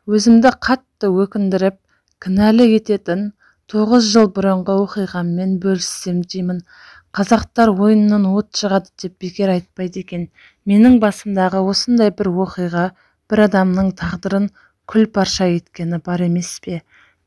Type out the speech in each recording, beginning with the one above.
Өзімді қатты өкіндіріп, кінәлі ететін 9 жыл бұрынғы оқиғаммен бөліссем деймін. Қазақтар ойыннан от шығады деп бекер айтпайды екен. Менің басымдағы осындай бір оқиға бір адамның тағдырын күл-парша еткені бар емес пе?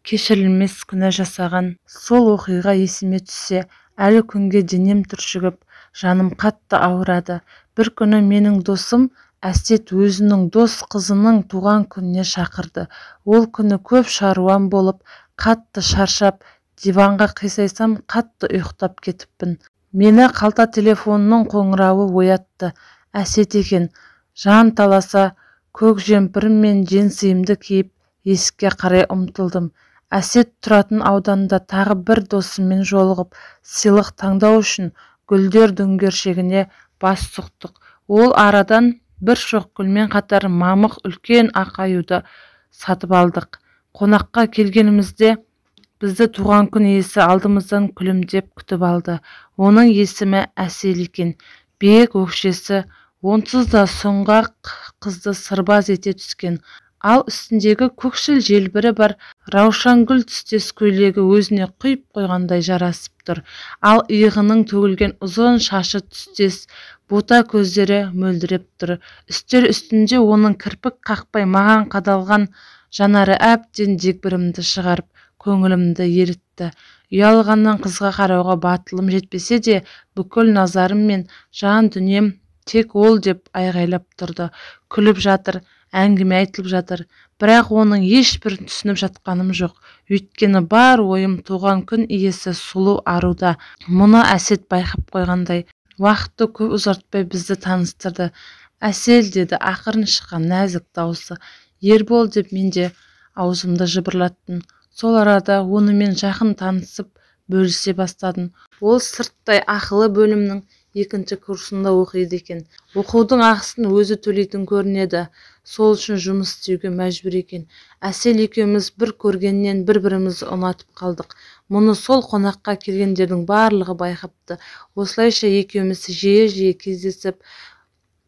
Кешірілмес күнә жасаған сол оқиға есіме түссе, әлі күнге денем түршігіп, жаным қатты ауырады. Бір күні менің досым Әсет өзінің дос қызының туған күніне шақырды. Ол күні көп шаруам болып, қатты шаршап, диванға қисайсам, қатты ұйықтап кетіппін. Мені қалта телефонының қоңырауы оятты. Әсет екен. Жан таласа көк жемпірім мен джинсиімді киіп, есікке қарай ұмтылдым. Әсет тұратын ауданда тағы бір досыммен жолығып, сыйлық таңдау үшін гүлдер дүңгіршегіне бас сұқтық. Ол арадан бір шоқ гүлмен қатар мамық үлкен ақ аюды сатып алдық. Қонаққа келгенімізде бізді туған күн иесі алдымыздан күлімдеп күтіп алды. Оның есімі Әсел екен. Биік өкшесі онсыз да сұңғақ қызды сырбаз ете түскен. Ал үстіндегі көкшіл желбірі бар раушангүл түстес көйлегі өзіне құйып қойғандай жарасып тұр. Ал иығының төгілген ұзын шашы түстес, бота көздері мөлдіреп тұр. Үстел үстінде оның кірпік қақпай маған қадалған жанары әбден дегбірімді шығарып, көңілімді ерітті. Ұялғаннан қызға қарауға батылым жетпесе де, бүкіл назарым мен жан дүнием тек ол деп айғайлап тұрды. Күліп жатыр, әңгіме айтылып жатыр. Бірақ оның ешбірін түсініп жатқаным жоқ. Өйткені бар ойым туған күн иесі сұлу аруда. Мұны Әсет байқап қойғандай. Уақытты көп ұзартпай бізді таныстырды. Әсел, деді ақырын шыққан нәзік дауысы. Ербол, деп мен де аузымды жыбырлаттым. Сол арада онымен жақын танысып, бөлісе бастадым. Ол сырттай ақылы бөлімнің екінші курсында оқиды екен. Оқудың ақысын өзі төлейтін көрінеді. Сол үшін жұмыс істеуге мәжбүр екен. Әсел екеуміз бір көргеннен бір-бірімізді ұнатып қалдық. Мұны сол қонаққа келгендердің барлығы байқапты. Осылайша екеуміз жиі-жиі кездесіп,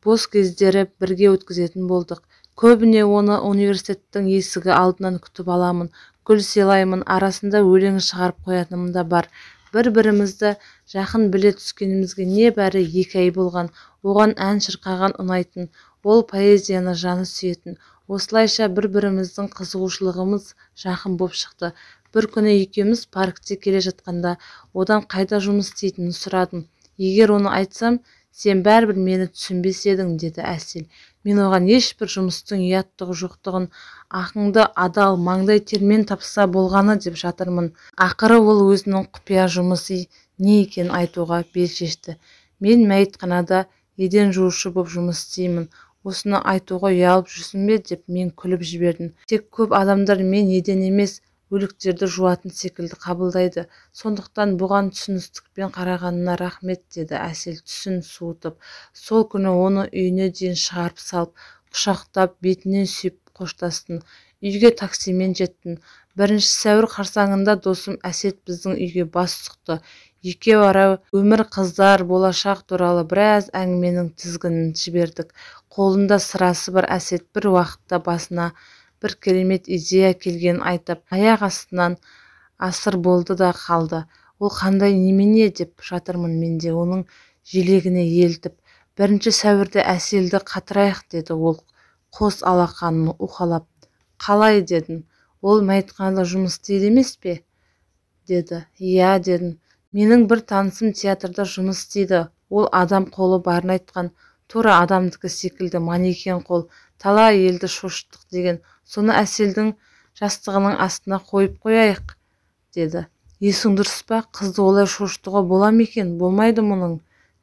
бос кездері бірге өткізетін болдық. Көбіне оны университеттің есігі алдынан күтіп аламын, гүл сыйлаймын, арасында өлең шығарып қоятыным да бар. Бір-бірімізді жақын біле түскенімізге небәрі 2 ай болған. Оған ән шырқаған ұнайтын, ол поэзияны жаны сүйетін. Осылайша бір-біріміздің қызығушылығымыз жақын боп шықты. Бір күні екеуміз паркте келе жатқанда одан қайда жұмыс істейтінін сұрадым. Егер оны айтсам, сен бәрібір мені түсінбес едің, деді Әсел. Мен оған ешбір жұмыстың ұяттығы жоқтығын, ақыңды адал маңдай термен тапса болғаны деп жатырмын. Ақыры ол өзінің құпия жұмысы не екенін айтуға бел шешті. Мен мәйітханада еден жуушы боп жұмыс істеймін. Осыны айтуға ұялып жүрсің бе, деп мен күліп жібердім. Тек көп адамдар мен еден емес, өліктерді жуатын секілді қабылдайды. Сондықтан бұған түсіністікпен қарағанына рахмет, деді Әсел түсін суытып. Сол күні оны үйіне дейін шығарып салып, құшақтап, бетінен сүйіп қоштастым. Үйге таксимен жеттім. 1 сәуір қарсаңында досым Әсет біздің үйге бас сұқты. Екеу ара өмір, қыздар, болашақ туралы біраз әңгіменің тізгінін жібердік. Қолында сырасы бар Әсет бір уақытта басына бір керемет идея келгенін айтып, аяқ астынан асыр болды да қалды. Ол қандай немене, деп жатырмын мен де оның желегіне елтіп. 1 сәуірде Әселді қатырайық, деді ол қос алақанын уқалап. Қалай, дедім. Ол мәйітханада жұмыс істейді емес пе, деді. Иә, дедім. Менің бір танысым театрда жұмыс істейді. Ол адам қолы барын айтқан. Тура адамдікі секілді манекен қол. Талай елді шошыттық деген. Соны Әселдің жастығының астына қойып қояйық, деді. Есің дұрыс па? Қызды олай шошытуға бола ма екен? Болмайды мұның.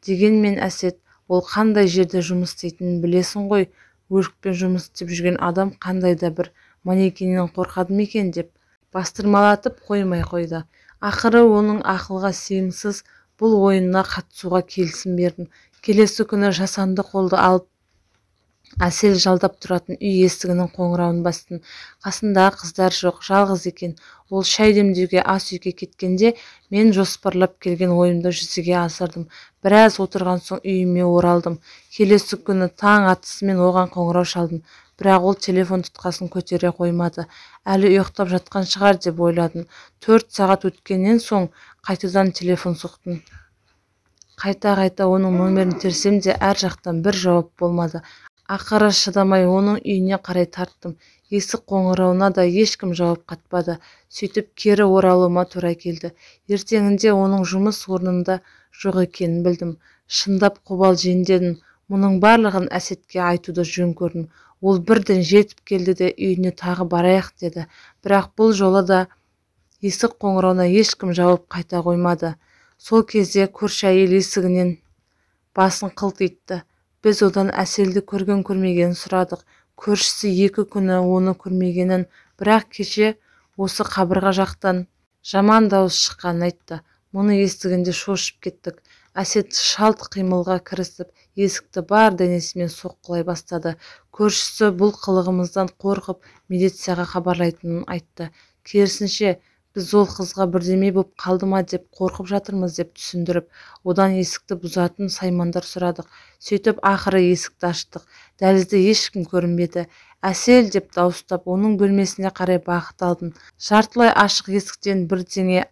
Дегенмен Әсет, ол қандай жерде жұмыс істейтінін білесің ғой. Өлікпен жұмыс істеп жүрген адам қандай да бір манекеннен қорқады ма екен, деп бастырмалатып қоймай қойды. Ақыры оның ақылға сыйымсыз бұл ойынына қатысуға келісім бердім. Келесі күні жасанды қолды алып, Әсел жалдап тұратын үй есігінің қоңырауын бастым. Қасындағы қыздар жоқ, жалғыз екен. Ол шай демдеуге ас үйге кеткенде мен жоспарлап келген ойымды жүзеге асырдым. Біраз отырған соң үйіме оралдым. Келесі күні таң атысымен оған қоңырау шалдым. Бірақ ол телефон тұтқасын көтере қоймады. Әлі ұйықтап жатқан шығар деп ойладым. 4 сағат өткеннен соң қайтадан телефон соқтым. Қайта-қайта оның нөмірін терсем де әр жақтан бір жауап болмады. Ақыры шыдамай оның үйіне қарай тарттым. Есік қоңырауына да ешкім жауап қатпады. Сөйтіп кері оралуыма тура келді. Ертеңінде оның жұмыс орнында жоқ екенін білдім. Шындап қобалжиын дедім. Мұның барлығын Әсетке айтуды жөн көрдім. Ол бірден жетіп келді де үйіне тағы барайық деді. Бірақ бұл жолы да есік қоңырауына ешкім жауап қайта қоймады. Сол кезде көрші әйел есігінен басын қылтитты. Біз одан Әселді көрген-көрмегенін сұрадық. Көршісі 2 күні оны көрмегенін, бірақ кеше осы қабырға жақтан жаман дауыс шыққанын айтты. Мұны естігенде шошып кеттік. Әсет шалт қимылға кірісіп, есікті бар денесімен соққылай бастады. Көршісі бұл қылығымыздан қорқып, милицияға хабарлайтынын айтты. Керісінше, біз ол қызға бірдеме боп қалды ма деп қорқып жатырмыз деп түсіндіріп, одан есікті бұзатын саймандар сұрадық. Сөйтіп ақыры есікті аштық. Дәлізде ешкім көрінбеді. Әсел деп дауыстап, оның бөлмесіне қарай бағыт алдым. Жартылай ашық есіктен бірдеңе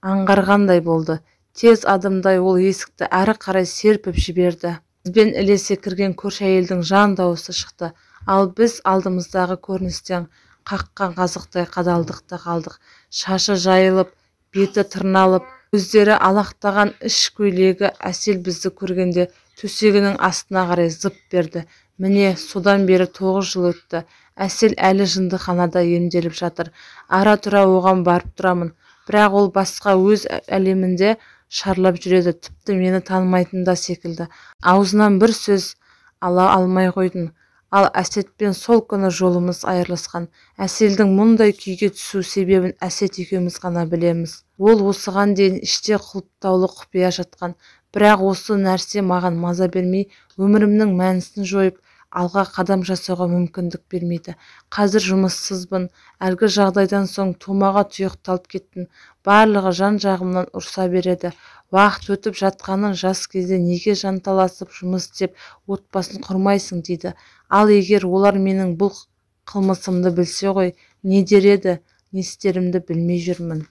аңғарғандай болды. Тез адымдай ол есікті әрі қарай серпіп жіберді. Бізбен ілесе кірген көрші әйелдің жан дауысы шықты. Ал біз алдымыздағы көріністен қаққан қазықтай қадалдық та қалдық. Шашы жайылып, беті тырналып, көздері алақтаған іш көйлегі Әсел бізді көргенде төсегінің астына қарай зып берді. Міне, содан бері 9 жыл өтті. Әсел әлі жындыханада емделіп жатыр. Ара-тұра оған барып тұрамын. Бірақ ол басқа өз әлемінде шарлап жүреді, тіпті мені танымайтын да секілді. Аузынан бір сөз ала алмай қойдым. Ал Әсетпен сол күні жолымыз айырылысқан. Әселдің мұндай күйге түсу себебін Әсет екеуміз ғана білеміз. Ол осыған дейін іште құлыптаулы құпия жатқан. Бірақ осы нәрсе маған маза бермей, өмірімнің мәнісін жойып, алға қадам жасауға мүмкіндік бермейді. Қазір жұмыссызбын. Әлгі жағдайдан соң томаға тұйықталып кеттім. Барлығы жан-жағымнан ұрса береді. Уақыт өтіп жатқанын жас кезде неге жанталасып жұмыс істеп отбасын құрмайсың дейді. Ал егер олар менің бұл қылмысымды білсе ғой, не дер еді, не істерімді білмей жүрмін.